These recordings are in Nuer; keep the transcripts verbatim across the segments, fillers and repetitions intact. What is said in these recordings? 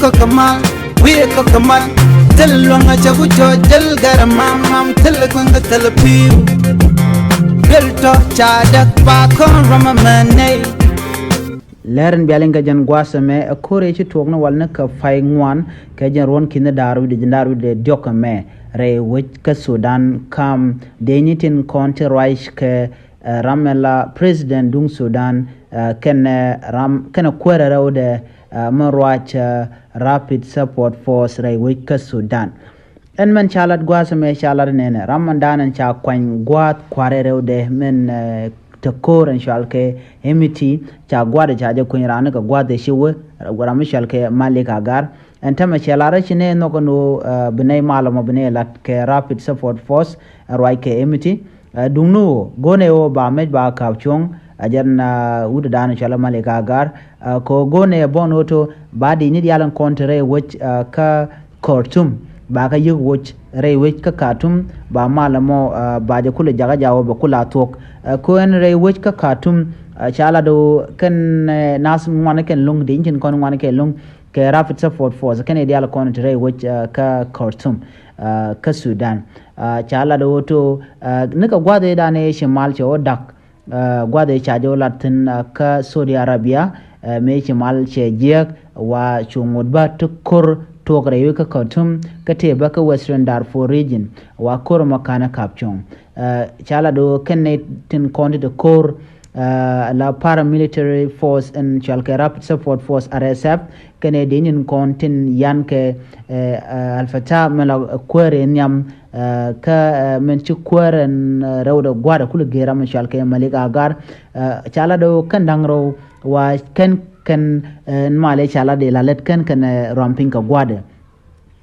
Kɔk mal, wi̱i̱ kɔk mal. Thil luäŋ a cɛ ku cɔ jäl gɛr mam mam, thil kueŋ kɛ thil pi̱i̱w. Duel tɔ ca däk ba kɔn ram a mɛ nɛy. Lɛr in bial in kɛ jɛn gua̱a̱th ɛmɛ ɛ ko̱r ëë ci tuɔɔk ni wal ni kɛ pay ŋuan kɛ jɛn ruɔ̱n ki̱n ni daar wi̱cdɛ ji̱n daar wi̱cdɛ diɔ̱k ɛmɛ rɛy wec kä Sudan kam dee ni tin kɔn ti ruac kɛ, eh, ram ɛ la President duŋ Sudan, eh, kɛnɛ ram kɛnɛ kuäärɛ rɛwdɛ, eh, mi ruac, eh, Rapid Support Force rɛy wec kä Sudan. Ɛn mɛn ca lat gua̱a̱th ɛmɛ ca lat nɛnɛ ram mɛn da̱a̱n ɛn ca kuany gua̱a̱th kua̱rɛ rɛwdɛ mɛn, eh, te ko̱o̱r ɛn cual kɛ Hemiti ca gua̱a̱th ca jɛ kuany raan ni kɛ gua̱a̱th ɛ ci wee ram mi cual kɛ Malik Agar. Ɛn tämɛ cɛ lar ci nɛ nhɔk ɛn ɣöö, eh, bi nɛy mal ɛmɔ bi nɛy lat kɛ Rapid Support Force, eh, ruac kɛ Hemiti. Eh, duŋni ɣöö go̱o̱nɛ ɣöö ba mec ba ka̱p cuɔ̱ŋ, eh, jɛn, eh, wut dan cual Malik Agar. Eh, kɛ ɣöö go̱o̱nɛ bɔn ɣöö to ba di̱c ni diaal in kɔn te rɛy wec, eh, kä Khartoum ba kä yek woc rɛy wec kä Khartoum ba mal ɛmɔ, eh, ba jɛ kulɛ jakä jaw bɛ kulɛ a thuɔ̱k. Eh, kɛ ɣöö ɛn rɛy wec kä Khartoum, eh, ca lat ɣöö kɛn, eh, nath ŋuan kɛn lo̱ŋ di̱c tin kɔn ŋuan kɛn lo̱ŋ kɛ Rapid Support Force kɛn i̱ diaal kɔn te rɛy wec, eh, kä Khartoum, eh, kä Sudan. Eh, ca lat ɣöö to, eh, ni kɛ gua̱th i̱ dan i̱ ci mal cɛ ɣöö da̱k, eh, gua̱th i̱ ca jɛ ɣöö lat thi̱n, eh, kä Saudi Arabia, eh, mëë ci mal cɛ jiääk wa cu ŋot bä ti ko̱r tuɔɔk rɛy wec kä Khartoum kä tëë bä kä Western Darfur Region wa ko̱r ɛmɔ ka̱n ɛ ka̱p cuɔ̱ŋ. Eh, ca lat ɣöö kɛn ni tin kɔn ti ti ko̱r, eh, la Paramilitary Force ɛn cual kɛ Rapid Support Force, R S F, kɛnɛ dieny in kɔn tin yan kɛ, eh, eh, Al Fatah mɛ la kuäär in nhiam, eh, kä, eh, mɛn ci kuäär ɛn, eh, rɛwdɛ gua̱a̱r ɛ kulɛ gëër ram in cual kɛ Malik Agar, eh, ca lat ɣöö kɛn da̱ŋ rɛw wa kɛn kɛn, eh, ɛn malɛ ca lat i̱ la lät kɛn kɛn, eh, ruam piny kɛ gua̱a̱r ɛ.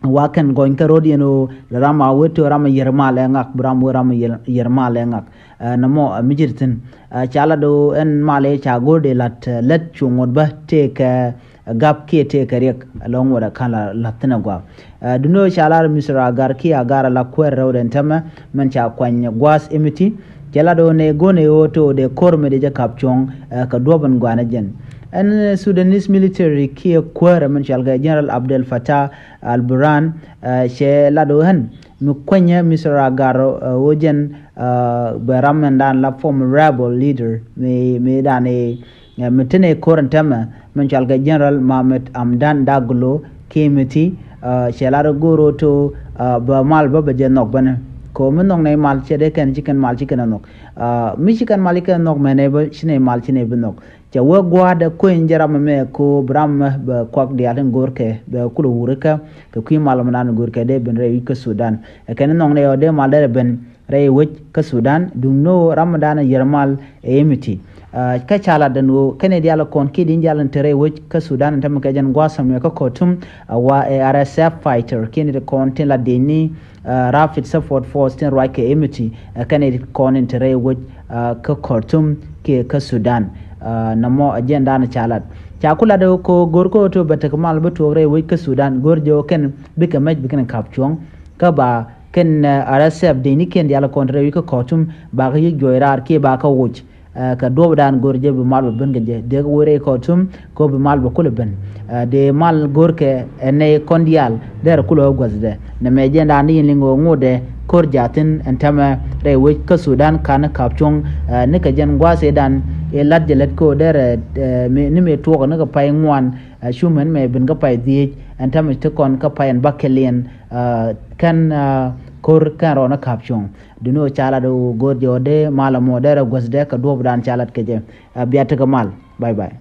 Wa kɛn gɔny kä ro̱d yɛn ɣöö lɛ ram a wee ti ɣöö ram a yier mal ɛ ŋak bi ram wee ram a yier, yier mal ɛ ŋak. Eh, nɔmɔ, eh, mi ji̱ ti thi̱n. Eh, ca lat ɣöö ɛn mal ɛ ca go̱o̱r dee la̱t, eh, lät cu ŋot bä tëëkɛ, eh, gap kiɛ tëëkɛ riɛk. Ɛlɔ̱ŋ wä dɛ ka̱n la la̱t thi̱n ɛ gua̱a̱p. Eh, duŋni ɣöö ca lar Mister Agar kiɛ Agar ala kuäär rɛwdɛ ɛn täämɛ mɛn ca kuany gua̱a̱th Hemiti. Cɛ lat ɣöö nɛ go̱o̱nɛ ɣöö to̱ dee ko̱r mi dee jɛ ka̱p cuɔ̱ŋ, eh, kɛ duɔ̱ɔ̱p in gɔaa ni jɛn. Ɛn, eh, Sudanese military kiɛ kuäärɛ min cɔal kɛ General Abdel Fattah al-Burhan, eh, cɛ lat ɣöö ɣän mi kuänyä Mister Agar, eh, ɣöö jɛn, eh, bɛ ram mɛn daan la former rebel leader mi, mi daan i̱, eh, mi tin i̱ ko̱r ɛn täämɛ min cɔal kɛ General Mohamed Hamdan Daglo kiɛ Hemiti, eh, cɛ lat ɣöö go̱o̱r ɣöö to̱, eh, bɛ mal bä bɛ jɛ nhɔk bänɛ. Kɛ ɣöö mi nhɔk nɛy mal cɛ dee kɛn ci kɛn mal ci kɛn ɛ nhɔk. Eh, mi ci kɛn mal ci kɛn ɛ nhɔk mɛnɛ bä ci nɛy mal ci nɛy bi nhɔk. Cɛ wee gua̱a̱dɛ kueny jɛ ram ɛmɛ kɛ ɣöö bi ram ɛmɛ bɛ kuak diaal tin go̱o̱rkɛ bɛ kulɛ wurikä kɛ kui̱ mal ɛmɛ daan go̱o̱rkɛ dee ben rɛy wec kä Sudan. Ɛ kɛn nhɔknɛ ɣöö dee mal derɛ ben rɛy wec kä Sudan duŋni ɣöö ram ɛmɛ daan yier mal ɛ Hemiti. Ah, kä ca lat den ɣöö kɛn i̱ diaal kɔn kiɛ di̱ny diaal in te rɛy wec kä Sudan in tämɛ kɛ jɛn gua̱a̱th ɛmɛ kä Khartoum, ah, wa ɛ R S F fighter kiɛ ni ti kɔn tin la di̱ny ni, ah, Rapid Support Force tin ruac kɛ Hemiti, ah, kɛn i̱ kɔn in te rɛy wec, ah, kä Khartoum kiɛ kä Sudan. Ah, nɔmɔ ɛ jɛn daan ca lat. Ca ku lat ɣöö kɛ ɣöö go̱o̱r kɛ ɣöö to̱ bɛ tek mal bä tuɔɔk rɛy wec kä Sudan go̱o̱r jɛ ɣöö kɛn bikɛ mɛc bi kɛn ka̱p cuɔ̱ŋ. Kä ba kɛn, eh, R S F dee ni kɛn diaal kɔn te rɛy wec kä Khartoum ba kä yiëk juɔc raar kiɛ ba kä woc. Eh, kɛ duɔ̱ɔ̱p daan go̱o̱r jɛ bi mal bä ben kɛ jɛ dee kä wec rɛy Khartoum kɛ ɣöö bi mal bä kulɛ ben. Eh, dee mal go̱o̱rkɛ ɛ nɛy kɔn diaal derɛ kulɛ ɣä guäthdɛ. Nɛmɛ jɛn daan di yin liŋ ɣöö ŋotdɛ ko̱r jaathin ɛn täämɛ rɛy wec kä Sudan ka̱n ka̱p cuɔ̱ŋ, eh, ni kɛ jɛn gua̱a̱th ëëdan ëë la̱t jɛ lät kɛ ɣöö derɛ, eh, mi, ni mëë tuɔɔk ni kɛ pay ŋuan, eh, cu mɛn mɛ ben kä pay dhieec ɛn täämɛ ti kɔn kä pay ɛn bäkɛliɛn, eh, kɛn, eh, ko̱r kɛn rɔɔdɛ ka̱p cuɔ̱ŋ. Duŋni ɣöö ca lat ɣöö go̱o̱r jɛ ɣöö dee mal ɛmɔ derɛ guäthdɛ kɛ duɔ̱ɔ̱p daan ca lat kɛ jɛ. Eh, bia tekɛ mal. Bye bye.